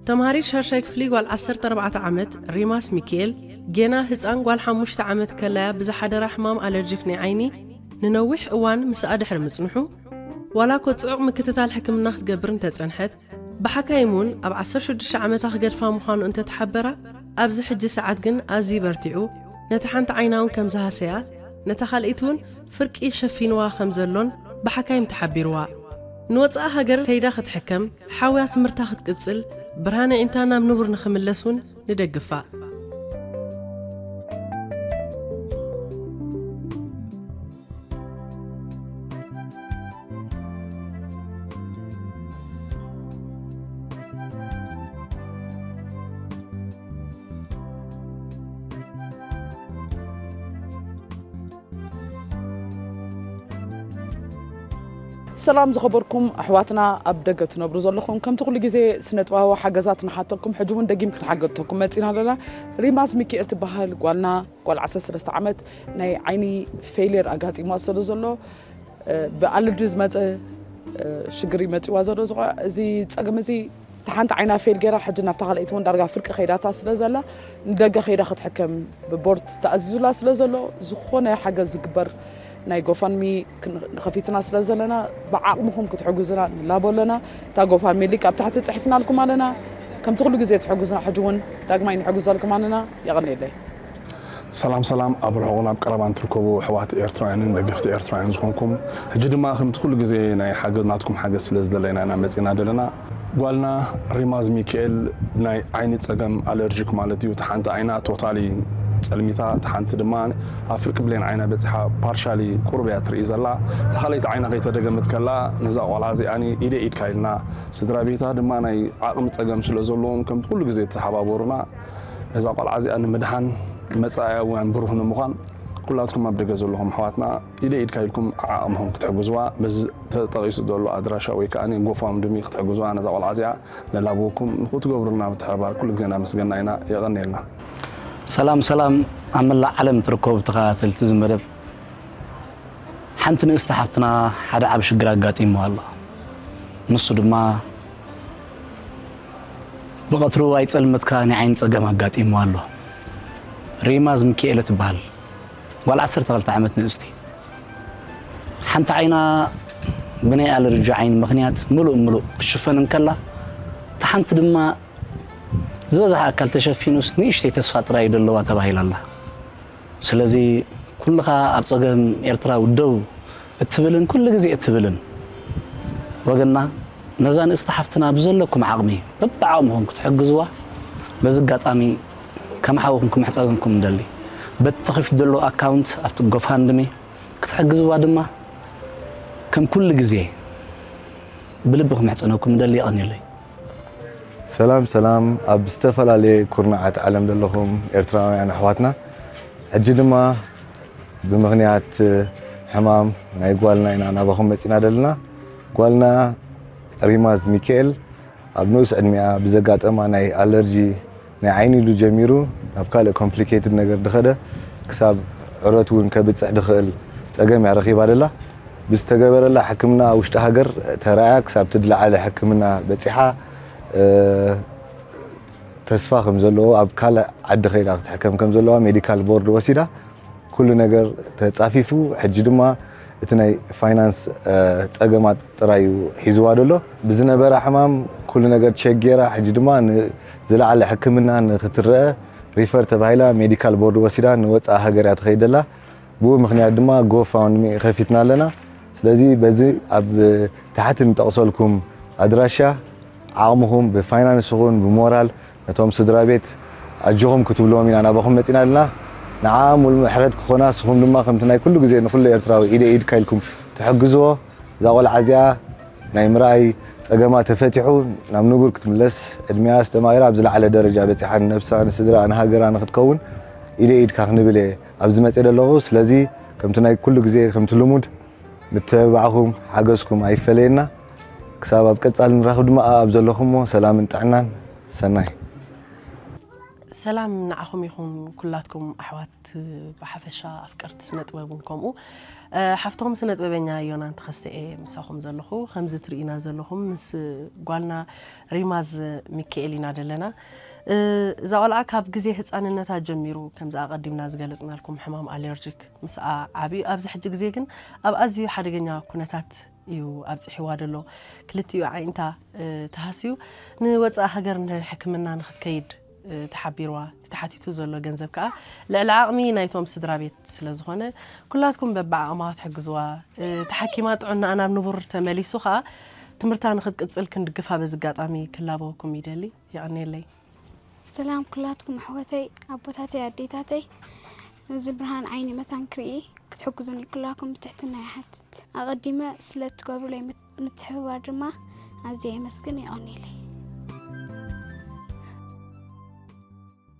ተምሃሪት ሻድሻይ ክፍሊ ጓል ዓሰርተ ኣርባዕተ ዓመት ሪማስ ሚኪኤል፣ ጌና ህፃን ጓል ሓሙሽተ ዓመት ከላያ ብዝሓደራ ሕማም ኣለርጂክ ናይ ዓይኒ ንነዊሕ እዋን ምስኣ ድሕሪ ምፅንሑ፣ ዋላ እኮ ፅዑቕ ምክትታል ሕክምና ክትገብር እንተፀንሐት፣ ብሓካይም እውን ኣብ ዓሰርተ ሽዱሽተ ዓመታ ክገድፋ ምዃኑ እንተተሓበራ፣ ኣብዚ ሕጂ ሰዓት ግን ኣዝዩ በርቲዑ፣ ነታ ሓንቲ ዓይና እውን ከም ዝሃሰያ፣ ነታ ካልኣይቲ እውን ፍርቂ ሸፊንዋ ከም ዘሎን ብሓካይም ተሓቢርዋ። ንወጻኢ ሃገር ከይዳ ክትሕከም፣ ሓውያ ትምህርታ ክትቅጽል፣ ብርሃን ኣዒንታ ናብ ንቡር ንኽምለስ እውን ንደግፋ። ሰላም ዝኸበርኩም ኣሕዋትና ኣብ ደገ ትነብሩ ዘለኹም፣ ከምቲ ኩሉ ግዜ ስነ-ጥበባዊ ሓገዛት ንሓተኩም፣ ሕጂ እውን ደጊም ክንሓገተኩም መጺና ኣለና። ሪማዝ ሚኪኤል ትበሃል ጓልና፣ ጓል ዓሰርተ ሰለስተ ዓመት፣ ናይ ዓይኒ ፌይልየር ኣጋጢማ ስለ ዘሎ፣ እ፣ ብኣለርጂ ዝመጸ፣ እ፣ ሽግር ይመጽዋ ዘሎ። ዝኸ-፣ እዚ ጸገም እዚ፣ እታ ሓንቲ ዓይና ፌል ገይራ፣ ሕጂ ናብታ ካልኣይቲ እውን ዳርጋ ፍርቂ ከይዳታ ስለ ዘላ፣ ንደገ ከይዳ ክትሕከም ብቦርድ ተኣዚዙላ ስለ ዘሎ፣ ዝኾነ ሓገዝ ዝግበር ናይ ጎፋንሚ ክን-፣ ከፊትና ስለ ዘለና፣ ብዓቕምኹም ክትሕግዙና ንላቦ ኣለና። እታ ጎፋንሚ ሊንክ ኣብ ታሕቲ ጽሒፍናልኩም ኣለና። ከምቲ ኩሉ ግዜ ትሕግዙና፣ ሕጂ እውን ዳግማይ ንሕግዘልኩም ኣለና። የቐንየለይ። ሰላም ሰላም፣ ኣብ ርሑቕን ኣብ ቀረባን ትርከቡ ኣሕዋት ኤርትራውያንን ደገፍቲ ኤርትራውያን ዝኾንኩም፣ ሕጂ ድማ ከምቲ ኩሉ ግዜ ናይ ሓገዝ፣ ናትኩም ሓገዝ ስለ ዝደለና ኢና መጺና ዘለና። ጓልና ሪማዝ ሚካኤል ናይ ዓይኒ ጸገም፣ ኣለርጂክ ማለት እዩ። እታ ሓንቲ ዓይና ቶታሊ ጸልሚታ፣ እታ ሓንቲ ድማ ኣብ ፍርቂ ብሌን ዓይና በጺሓ፣ ፓርሻሊ ቁሩብ እያ ትርኢ ዘላ። እታ ካልኣይቲ ዓይና ከይተደገመት ከላ፣ ነዛ ቆልዓ እዚኣ ኢደ ኢድካ ኢልና፣ ስድራ ቤታ ድማ ናይ ዓቕሚ ጸገም ስለ ዘለዎም፣ ከምቲ ኩሉ ግዜ ተሓባበሩና። ነዛ ቆልዓ እዚኣ ንምድሓን፣ መጻኢያ እውን ብሩህ ንምዃን፣ ኩላትኩም ኣብ ደገ ዘለኹም ኣሕዋትና ኢደ ኢድካ ኢልኩም ዓቕምኹም ክትሕግዝዋ፣ በዚ ተጠቒሱ ዘሎ ኣድራሻ ወይ ከኣ ጎፋንድሚ ክትሕግዝዋ ነዛ ቆልዓ እዚኣ ንላበወኩም። ንኽትገብሩልና ምትሕብባር ኩሉ ግዜ እናመስገና ኢና። የቐንየልና። ሰላም ሰላም፣ ኣብ መላእ ዓለም ትርከቡ ተኸታተልቲ እዚ መደብ፣ ሓንቲ ንእስቲ ሓፍትና ሓደ ዓቢ ሽግር ኣጋጢምዋ ኣሎ። ንሱ ድማ ብቐትሩ ኣይጸልመትካ ናይ ዓይኒ ጸገም ኣጋጢምዋ ኣሎ። ሪማዝ ሚኪኤለ ትበሃል ጓል ዓሰርተ ክልተ ዓመት ንእስቲ፣ ሓንቲ ዓይና ብናይ ኣለርጂ ዓይኒ ምኽንያት ምሉእ ምሉእ ክትሽፈን እንከላ፣ እታ ሓንቲ ድማ ዝበዝሐ ኣካል ተሸፊኑስ ንእሽተይ ተስፋ ጥራይ እዩ ዘለዋ ተባሂላ ኣላ። ስለዚ ኩልኻ ኣብ ጸገም ኤርትራ ውደው እትብልን ኩሉ ግዜ እትብልን ወገንና፣ ነዛ ንእስቲ ሓፍትና ብዘለኩም ዓቕሚ በብዓቕምኹም ክትሕግዝዋ በዚ ኣጋጣሚ ከም ሓውኹም ክምሕጸነኩም ንደሊ። በቲ ተኸፊቱ ዘሎ ኣካውንት ኣብቲ ጎፋንድሚ ክትሕግዝዋ ድማ ከም ኩሉ ግዜ ብልቢ ክምሕጸነኩም ንደሊ። የቐንየለይ። ሰላም ሰላም፣ ኣብ ዝተፈላለየ ኩርናዓት ዓለም ዘለኹም ኤርትራውያን ኣሕዋትና፣ ሕጂ ድማ ብምኽንያት ሕማም ናይ ጓልና ኢና ናባኹም መጺና ዘለና። ጓልና ሪማዝ ሚካኤል ኣብ ንኡስ ዕድሚኣ ብዘጋጠማ ናይ ኣለርጂ ናይ ዓይኒ ኢሉ ጀሚሩ ናብ ካልእ ኮምፕሊኬትድ ነገር ድኸደ፣ ክሳብ ዕረት እውን ከብጽሕ ድኽእል ጸገም እያ ረኺባ ደላ። ብዝተገበረላ ሕክምና ኣብ ውሽጢ ሃገር ተራእያ፣ ክሳብ እቲ ዝለዓለ ሕክምና በጺሓ፣ እ፣ ተስፋ ከም ዘለዎ፣ ኣብ ካልእ ዓዲ ከይዳ ክትሕከም ከም ዘለዋ ሜዲካል ቦርድ ወሲዳ፣ ኩሉ ነገር ተጻፊፉ። ሕጂ ድማ እቲ ናይ ፋይናንስ፣ እ፣ ጸገማት ጥራይ እዩ ሒዝዋ ደሎ። ብዝነበራ ሕማም ኩሉ ነገር ቸክ ጌራ፣ ሕጂ ድማ ንዝለዓለ ሕክምና ንክትረአ ሪፈር ተባሂላ ሜዲካል ቦርድ ወሲዳ ንወጻኢ ሃገር እያ ትኸይድ ደላ። ብኡ ምኽንያት ድማ ጎፋንድሚ ከፊትና ኣለና። ስለዚ በዚ ኣብ ታሕቲ ንጠቕሰልኩም ኣድራሻ ዓቕምኹም ብፋይናንስ ይኹን ብሞራል ነቶም ስድራ ቤት ኣጆኹም ክትብልዎም ኢና ናባኹም መጺና ኣለና። ንዓኣ ሙሉ ምሕረት ክኾና፣ ንስኹም ድማ ከምቲ ናይ ኩሉ ግዜ ንኹሉ ኤርትራዊ ኢደ ኢድካ ኢልኩም ትሕግዝዎ። እዛ ቆልዓ እዚኣ ናይ ምርኣይ ጸገማ ተፈቲሑ ናብ ንቡር ክትምለስ፣ ዕድሚኣ ኣስተማቒራ ኣብ ዝለዓለ ደረጃ በጺሓ ንነብሳ፣ ንስድራኣ፣ ንሃገራ ንክትከውን ኢደ ኢድካ ክንብል እየ ኣብዚ መጽየ ዘለኹ። ስለዚ ከምቲ ናይ ኩሉ ግዜ ከምቲ ልሙድ ምትብባዕኹም ሓገዝኩም ኣይፈለየና። ክሳብ ኣብ ቀጻሊ ንራኸብ ድማ ኣብ ዘለኹሞ ሰላምን ጥዕናን። ሰናይ። ሰላም ንዓኹም ይኹን ኩላትኩም ኣሕዋት ብሓፈሻ ኣፍቀርቲ ስነ ጥበብ እውን ከምኡ። ሓፍትኹም ስነ ጥበበኛ ዮናን ተኸስተ እየ ምሳኹም ዘለኹ። ከምዚ ትርእዩና ዘለኹም ምስ ጓልና ሪማዝ ሚካኤል ኢና ዘለና። እዛ ቆልዓ ካብ ግዜ ህፃንነታ ጀሚሩ ከምዚ ኣቐዲምና ዝገለፅናልኩም ሕማም ኣለርጂክ ምስኣ ዓብዩ ኣብዚ ሕጂ ግዜ ግን ኣብ ኣዝዩ ሓደገኛ ኩነታት እዩ ኣብፂሕዋ ዘሎ። ክልቲኡ ዓይንታ ተሃስዩ ንወፃኢ ሃገር ንሕክምና ንክትከይድ ተሓቢርዋ። እቲ ተሓቲቱ ዘሎ ገንዘብ ከዓ ልዕሊ ዓቕሚ ናይቶም ስድራ ቤት ስለ ዝኾነ ኩላትኩም በብዓቕማ ትሕግዝዋ። ተሓኪማ ጥዕናኣ ናብ ንቡር ተመሊሱ ከዓ ትምህርታ ንክትቅፅል ክንድግፋ በዚ ኣጋጣሚ ክላበወኩም ይደሊ። የቐንየለይ። ሰላም ኩላትኩም ኣሕዋተይ ኣቦታተይ ኣዴታተይ፣ እዚ ብርሃን ዓይኒ መታን ክርኢ ክትሕግዙኒ ኩላኩም ብትሕትና ይሓትት። ኣቐዲመ ስለ እትገብሩለይ ምትሕብባር ድማ ኣዝየ የመስግን። የቐንየለይ።